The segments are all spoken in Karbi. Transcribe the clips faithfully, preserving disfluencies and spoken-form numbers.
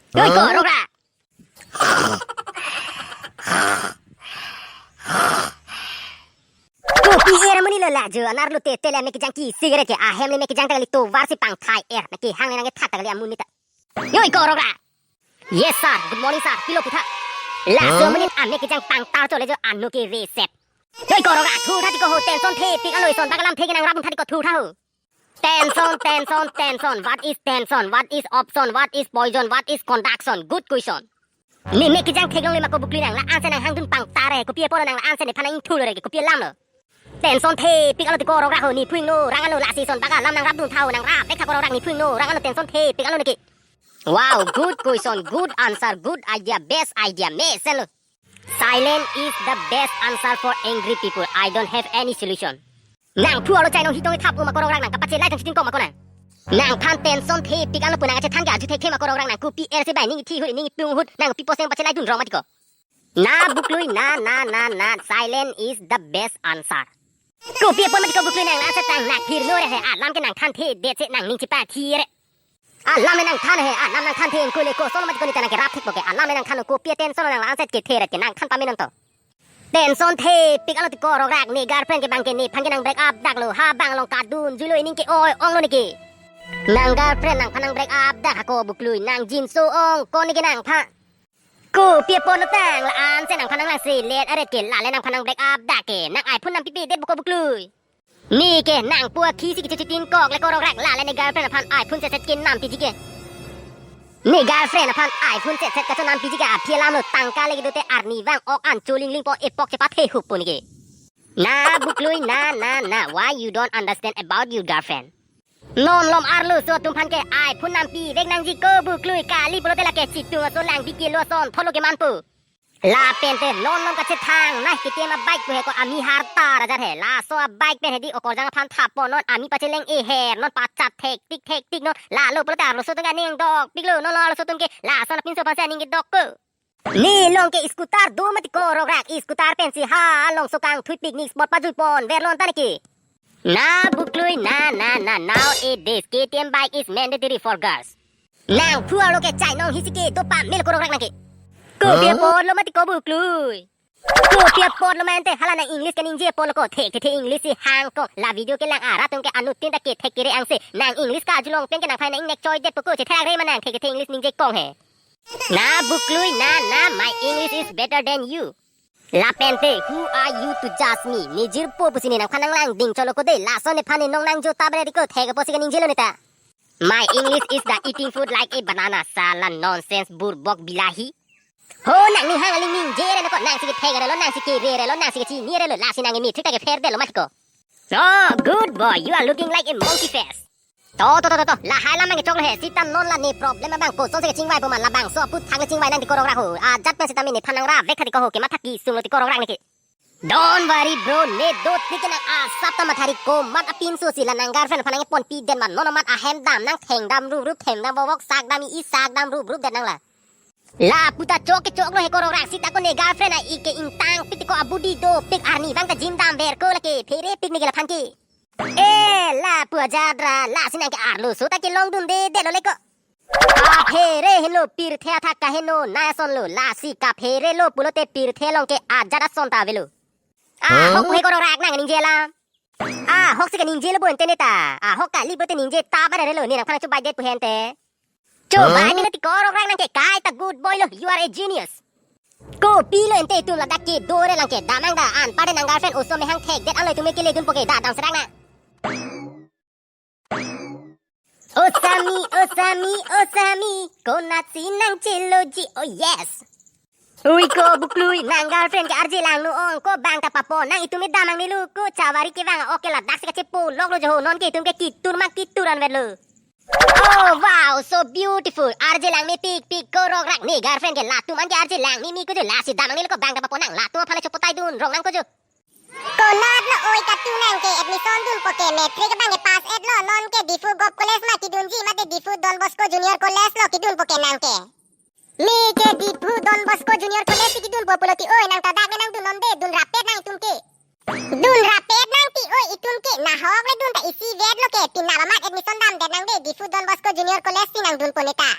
Oi, ko rokra. Kopi er amonit lo la jo, anerlo te tele mek kejang ke cigarette ke, ahem le mek kejang ta kali, tovar si pangthai er, nangkehang le nangkethak ta kali amonit ta. Oi, ko rokra. Yes sir, good morning sir, pilo pitha. La jo, amonit amek kejang pangtar chole jo, ano ke reset. Oi, ko rokra, thurtha tiko ho, tension thepik alo, ison bak alamthe ke nangrapdun tha tiko, thurtha ho. Tension, tension, tension. What is tension? What is option? What is poison? What is conduction? Good question. Ne mek kejang theklongle ma ko buklui nang, la-ansi nanghangdun pangtar he. Kopi apot nang la-ansi nephan nang-ingthulo re ke, kopi alam lo? Tension thepik alo tiko rokra ho, ne phu-ingno rang alo, lasi ison bak alam nangrapdun tha ho, nangrap vek tha ko rokra, ne phu-ingno rang alo, tension thepik alo neke. Wow, good question, good answer, good idea, best idea, mesenlo. Silence is the best answer for angry people. I don't have any solution. Nang phu alo chainong hitong ithap-o ma ko rokra, nang kapachelai tang chitin kok ma ko nang. Nangphan tension thepik alo pu nang kachethan ke arju thekthe ma ko rokra, nang kopi er si bai ning ithi ahut ning itung ahut nang pi apotsi pachelaidun rong mati ko. Na buklui, na, na, na, na, silence is the best answer. Kopi apot mati ko buklui, nang la-ansi tang nang phirno re he, alam ke nangthanthedet si nangning chepathi re. Alam le nangthan he, alam nangthan the, ingkoi le koson mati ko ne ta nangkerap thekpo ke, alam le nangthan, kopi tension nang la-ansi kethe re ke, nangthan pamenon to. Tension thepik alo tiko rokra, ne girlfriend ke bang ke nephan ke nang break up dak lo, ha bang along kadunjuilo, ining ke-oi onglo neke. Nang girlfriend nangphan nang break up dak ha ko buklui, nang jinso ong ko neke nangphan. Kopi apot lo tang la-ansi nangphan nang langselet aret ke, lale nangphan nang break up dak ke, nang iPhone nampipedet bo ko buklui. Neke nangpu akhi si kechitin kok le ko rokra, lale ne girlfriend aphan iPhone set set kenampiji ke. Ne girlfriend aphan iPhone set set kachonampiji ke aphi alam lo, tangka le kedo te arnivang ok an cholingling po epok chepathe hupo neke. Na buklui, na, na, na, why you don't understand about your girlfriend? Non malom arloso atum aphan ke iPhone nampi vek nangji ko buklui, kali pulote lake chitung ason, langdik kilo ason thotlo kemanpo. Lapen te non malom kachethang, nai K T M a-bike pu he ko, ami harta rajar he. Laso a-bike pen hedi okorjang aphan thappo, non ami pacheleng-e her, non pachat thektik thektik non. Lalo pulote arloso atum ke aning dokpiklo, non lo arloso atum ke lason apinso aphansi aning kedok ko. Ne along ke scooter do mati ko rokra, scooter pensi ha alongso kangthui picnic spot pajuipon verlon ta neke. Na buklui, na, na, na, nowadays K T M bike is mandatory for girls. Nang phu arlo ke chainong hisi kedo pamelo ko rokra nang ke. Kopi apotlo mati ko buklui. Kopi apotlo ma ante, hala nang English keningje apotlo ko, thekthe English si hang ko, la video kelang arat atum ke anuttin ta kethek kere angse, nang English karjulong pen ke nangphan nang ingnek choidetpo ko, chetherak re ma nang thekthe English ningje kong he. Na buklui, na, na, my English is better than you. Lapen te, who are you to judge me? Ne jirpo pusi ne nangphan nang langding cholo ko de, lason nephan ne nong nangjo ta bere ko, thek apotsi keningjelo ne ta. My English is the eating food like a banana, sala nonsense, burbok bilahi. Ho, nang ninghang aling ningje re no ko, nangsi kethek re lo, nangsi kere re lo, nangsi kechini re lo, lasi nang ne matric ta kefail det lo mati ko. Oh, good boy, you are looking like a monkey face. To, to, to, to, to, lahai alam nangkechoklo he, sita non la ne problem abang kosonsi kechingvaipo ma, labangso aphuthak le chingvai nang tiko rokra ho, ajat pen sitame nephan nangrap vek tha tiko ho, kematha kesunglo tiko rokra neke. Don't worry bro, ne dotik ke nang asap ta mathari, komat apinso si la nang girlfriend aphan nangponpidet ma, non amat ahem dam nang, thengdam ruprup, thengdam vovok, sakdam i, sakdam ruprup det nang la. Lapu ta chok kechoklo he ko rokra, sita ko ne girlfriend a-ik ke ingtangpik tiko, abudi dopik, arnivang ta gym damver ko lake, pherepik neke laphan ke. Eh, lapu ajat ra, lasi nang ke arloso ta kelongdundedetlo le ko. Kaphere henlo, pirthe athak kaheno nai ason lo, lasi kapherelo pulote pirthe along ke ajat ason ta avelo. Ahok pu he ko rokra, nang ningje alam. Ahok si keningjelo bo ante ne ta. Ahok kali pulote ningje ta bere re lo, ne nangphan nangchobaidet pu he ante. Chobai mena tiko rokra nang ke, kaita good boy lo, you are a genius. Kopilo ante itum ladak kedo re lang ke, damang da anpar de nang girlfriend oso mehang thekdet alo itum ke keledunpo ke, da damserak nang. O Sami, o Sami, o Sami, konatsi nangcheloji, oh yes. Ui ko buklui, nang girlfriend ke arje langno ong ko, bang ta papo nang, itum damang nelo ko, chawari kevang ok ke ladak si kachepoloklo jo ho, non ke itum ke kitur ma kitur anvetlo. Oh wow, so beautiful, arje langmepikpik ko rokra, ne girlfriend ke latum an ke arje langmeme ko jo, lasi damang nelo ko, bang ta papo nang, latum aphan le chopotaidun rong nang ko jo. Konatlo oi katu nang ke admission dunpo ke, matric abang ke pass et lo, non ke Diphu Govt College ma kidunji mate Diphu Don Bosco Junior College lo kidunpo ke nang ke? Ne ke Diphu Don Bosco Junior College si kidunpo pulote oi nang ta dak ne nangdun non de, dunrapet nang itum ke. Dunrapet nang ti oi itum ke, nahok le dun ta isivet lo ke, pinap amat admission damdet nang de, Diphu Don Bosco Junior College si nangdunpo ne ta.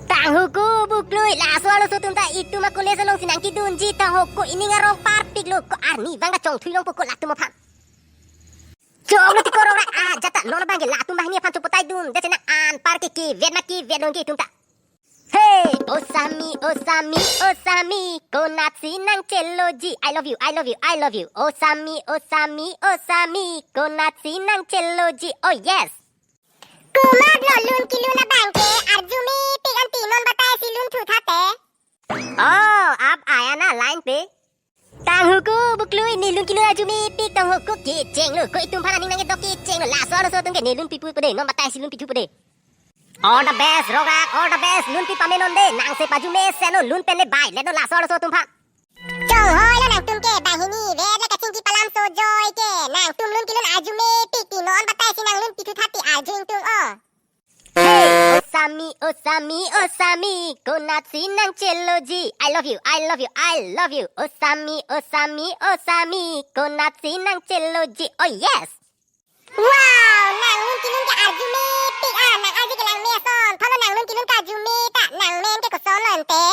Tang Huku buklui, laso arloso atum ta itum a-college alongsi nangkedunji ta ho, ko ining arong parpiklo, ko arnivang ta chongthui longpo ko latum aphan. Choklo ti ko rongrak, ah, jata non abang ke latum banghini aphan chopotai dun, dechena anpar ke kivet ma kivet longji itum ta. Hey, o Sami, o Sami, o Sami, konatsi nangcheloji. I love you, I love you, I love you. O Sami, o Sami, o Sami, konatsi nangcheloji. Oh yes. Komatlo lun kelun abang ke arjumepik anti, non batai si lun thu thate. Oh, aap aaya na line pe? Tang huku buklui, ne lun kelun arjumepik tang huku, kechenglo, ko itum aphan aning nangkedok kechenglo, laso arloso atum ke ne lun pipupo de, non batai si lun pithupo de. All the best, rongrak, all the best, lun pi pame non de, nangse pajumesen non, lun pen le bai, let non laso arloso atum aphan. Chonghoilo nangtum ke banghini, vet le kachingki palam so joy ke, nangtum lun kelun arjumepik ti non batai si nang lun pithu thate arju ingtung o. Hey, o Sami, o Sami, o Sami, konatsi nangcheloji. I love you, I love you, I love you. O Sami, o Sami, o Sami, konatsi nangcheloji. Oh yes. Wow, nang lun kelun ke arjumepik ah, nang arje kelang me ason, tholo nang lun kelun ke arjume ta, nang men ke kosonlo ante?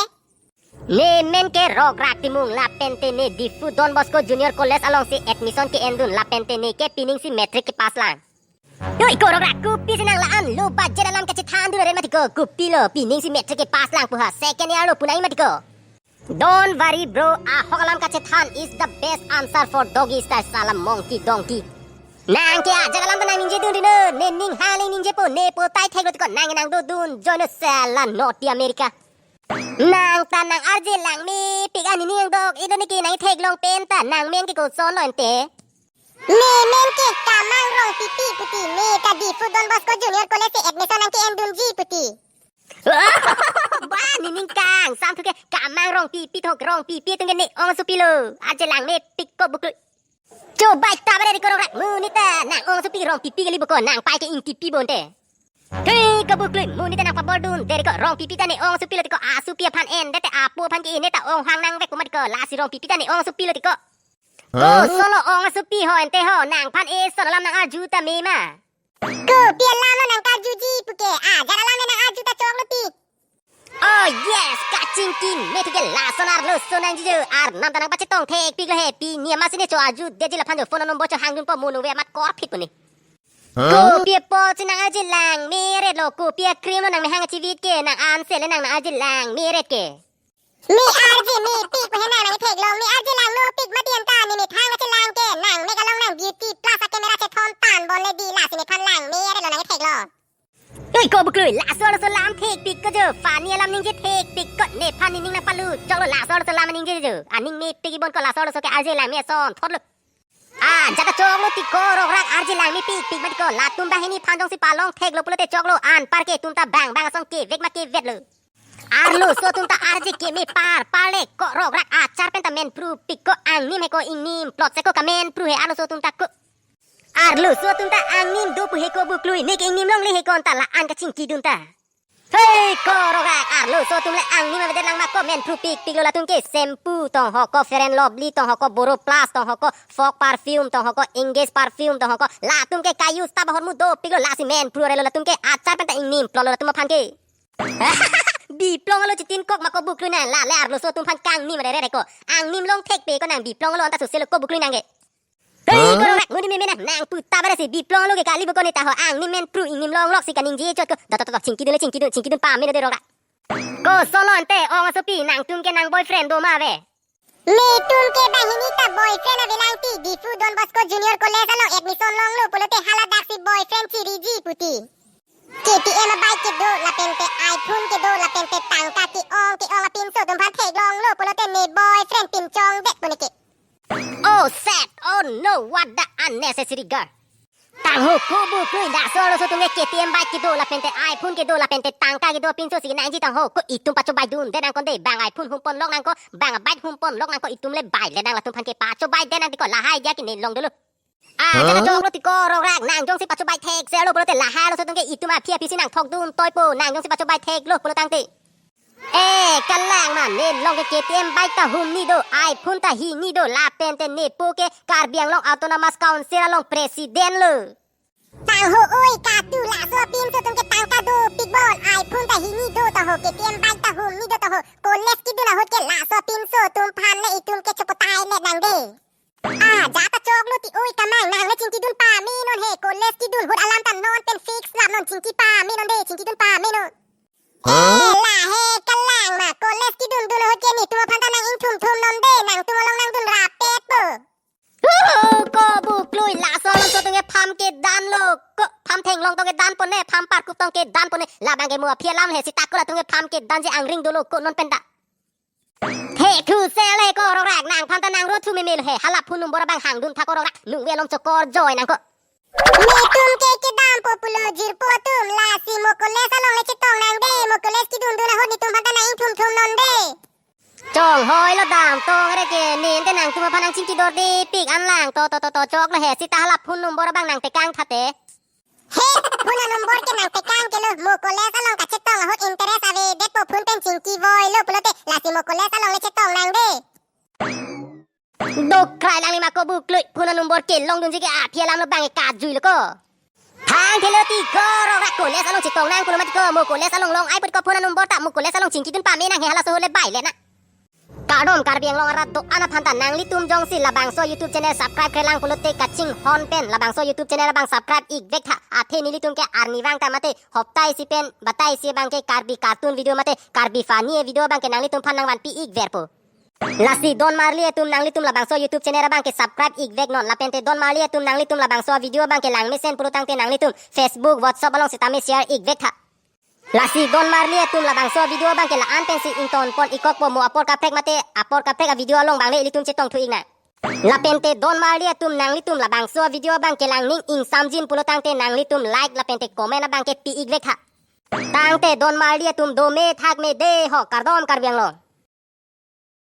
Ne men ke Rokrak Timung lapen te ne Diphu Don Bosco Junior College alongsi admission ke-endun lapen te ne ke piningsi matric kepass lang. Doi ko rongrak, kopisi nang la-an low budget alam kachethandun aren mati ko, kopilo piningsi matric kepass lang pu ha, second year lo pu nai mati ko. Don't worry bro, ahok alam kachethan is the best answer for doggy style, sala monkey donkey. Nang ke ajat alam ta nang ningjedun ri non, ne ning hali ningjepo, ne potai theklo ti ko, nang nang dodun, join sala North America. Nang ta nang arje langmepik an, ne ning dok, ido ne ke nang theklong pen ta, nang men ke kosonlo ante? Ne men ke Kamang Rongpipi puti, ne ta Diphu Don Bosco Junior College si admission nangke-endunji puti. Ba, ne ning kangsam thu ke, Kamang Rongpipi thok, Rongpipi atum ke ne ong asopilo, arje langmepik ko buklui. Chobai ta bare ri ko rongrak, monit ta nang ong asopi Rongpipi kali bo ko, nang pai ke Ingtipi bonte. Thei ko buklui, monit ta nang pabordun de ri ko, Rongpipi ta ne ong asopilo ti ko, asopi aphan en, dete apo aphan ke ne ta ong hang nangvek pu mati ko, lasi Rongpipi ta ne ong asopilo ti ko. Huh? Kosonlo ong asopi ho ante ho, nangphan eson alam nang arju ta me ma? Kopi alam lo nang karjuji pu ke, ajat alam le nang arju ta choklo ti. Oh yes, kachingki me thu ke lason arloso nangji jo, arnam ta nang pachetong thekpiklo he, pini amatsi ne cho arjudetji laphan jo, phone number cho hangdunpo, mo nove amat korphitpo ne. Huh? Kopi apotsi nang arje langmeretlo, kopi a-cream lo nang mehang achivit ke, nang anse le nang nang arje langmeret ke. Me arjemepik pu he nang nang theklong, me arje langlopik mati anta, ne methang kachelang ke, nang mek along nang beauty plus a-camera chethon tan bon le di, lasi methang langmeretlo nang theklong. Doi ko buklui, laso arloso alam thekpik ko jo, funny alam ningje thekpik ko, nephan nening nang palu choklo, laso arloso alam ningje jo, aning mepik ibon ko, laso arloso ke arje langme ason thotlo. Ah, jata choklo ti ko rongrak, arje langmepikpik mati ko, latum banghini aphan jongsi palong theklo pulote choklo, anpar ke itum ta bang bang asong kevek ma kevetlo. Arloso atum ta arje keme par par le ko rongrak, achar pen ta men pru pik ko, angnim he ko ingnim plot se ko kamen pru he arloso atum ta ko. Arloso atum ta angnim do pu he ko buklui, ne ke ingnim longle he ko anta la-an kachingkidun ta. Hei ko rongrak, arloso atum le angnim avedet lang ma ko, men pru pikpiklo latum ke, shampoo tong ho ko, Fair and Lovely tong ho ko, Boro Plus tong ho ko, Fok perfume tong ho ko, Engage perfume tong ho ko, latum ke ka-use ta bahor mu dopiklo, lasi men pru arelo latum ke, achar pen ta ingnim plotlo latum aphan ke. Biplong alo chitin kok ma ko buklui nang, la le arloso atum aphan kangnim arere ko. Angnim long thekpe ko nang, biplong alo anta soselo ko buklui nang ke. Hei, huh? Ko rongrak, ngudi meme nang, nang pu ta bare si biplong alo ke kali bo ko, ne ta ho angnim men pru ingnim longlok si kaningje chot ko. Da, da, da, da, chingkidun le chingkidun, chingkidun pame lo de rongrak. Kosonlo ante ong asopi, nangtum ke nang boyfriend do ma ave? Netum ke banghini ta boyfriend avelang ti, Diphu Don Bosco Junior College along admission longlo pulote haladak si boyfriend chiriji puti. K T M a-bike kedo lapen te iPhone kedo lapen te tangka ke-ong ke-ong apinso atum aphan theklonglo pulote ne boyfriend pinchongdet pu ne ke. Oh sad, oh no, what the unnecessary girl. Tang ho ko buklui, laso arloso atum ke K T M bike kedo lapen te iPhone kedo lapen te tangka kedo apinso si nangji tang ho, ko itum pachobai dunde nang konde, bang iPhone humpon lok nang ko, bang bike humpon lok nang ko, itum le bai le nang latum aphan ke pachobai de nang ti ko, lahai dia ke ne long dolo. Ah, huh? Jana choklo ti ko rongrak, nang jongsi pachobai thekse lo pulote lahai arloso atum ke itum aphi aphi si nang thokdun toipo, nang jongsi pachobai theklo pulo tangte. Eh, kalang ma, ne long ke K T M bike ta humni do, iPhone ta hini do, lapen te nepo ke Karbi Anglong Autonomous Council along president lo. Tang ho oi katu, laso apinso atum ke tangka dopik bom, iPhone ta hini do ta ho, K T M bike ta hini do ta ho, college kedun ahut ke laso apinso atum aphan le itum ke chopotai le nang de. Ah, ja ta choklo ti oi kamang, nang le chingkidun pame non he, college kedun ahut alam ta non pen fix lam non, chingki pame non de, chingkidun pame non. Huh? Eh, lahei kalang ma, college kedun dun ahut ke netum aphan ta nang ingthum thum non de, nangtum along nangdun rapet po. Huhu, ko buklui, laso alongso atum ke pham kedan lo, ko pham theklong tong kedan pon ne, pham parkup tong kedan pon ne, labang ke mo aphi alam he sita ko latum ke pham kedan je angring dolo ko non pen ta. He thu sel he ko rongrak, nangphan ta nang ro thu meme lo he, hala phone number abang hangdun tha ko rongrak, nung ve alom chokor joi nang ko. Netum ke kedam po pulo jirpo atum, lasi mo college along le chetong nang de, mo college kedun dun ahut netum aphan ta nang ingthum thum non de. Chonghoi lo dam tong re ke, nen te nangtum aphan nang chingki dor depik an lang, to to to to choklo he, sita hala phone number abang nang tekang tha te. He, phone number ke nang tekang ke lo, mo college along kachetong ahut interest avedet po, phone pen chingki voi lo pulote, lasi mo college along le chetong nang de. Dokrai lang ni ma ko buklui, phone number kelong dunji ke aphi alam lo bang e kajui lo ko. Thang thelo ti ko rongrak, college along chetong nang pulo mati ko, mo college along long ai put ko phone number ta, mo college along chingkidun pame nang he, halaso ahut le bai le na. Kardom Karbi Anglong arat do-an aphan ta, nanglitum jongsi labangso YouTube channel subscribe kre lang pulote kachinghon pen labangso YouTube channel abang subscribe ik vek tha. Athe nelitum ke arnivang ta mate hopta isi pen batai isi abang ke Karbi cartoon video mate Karbi funny video abang ke nanglitum aphan nang vanpi ik ver po. Lasi don marli atum, nanglitum labangso YouTube channel abang ke subscribe ik vek non, lapente don marli atum, nanglitum labangso video abang ke lang mesen pulo tangte nanglitum Facebook, WhatsApp along sitame share ik vek tha. Lasi don marli atum, labangso video abang ke la-an pensi ington pon ik kok po, mo apor kaprek mate apor kaprek a video along abang le ilitum chetong thu ik nang. Lapente don marli atum, nanglitum labangso video abang ke lang ning ingsamjin pulo tangte nanglitum like lapente comment abang ke pi ik vek tha. Tangte don marli atum, dome thakme de ho, kardom Karbi Anglong.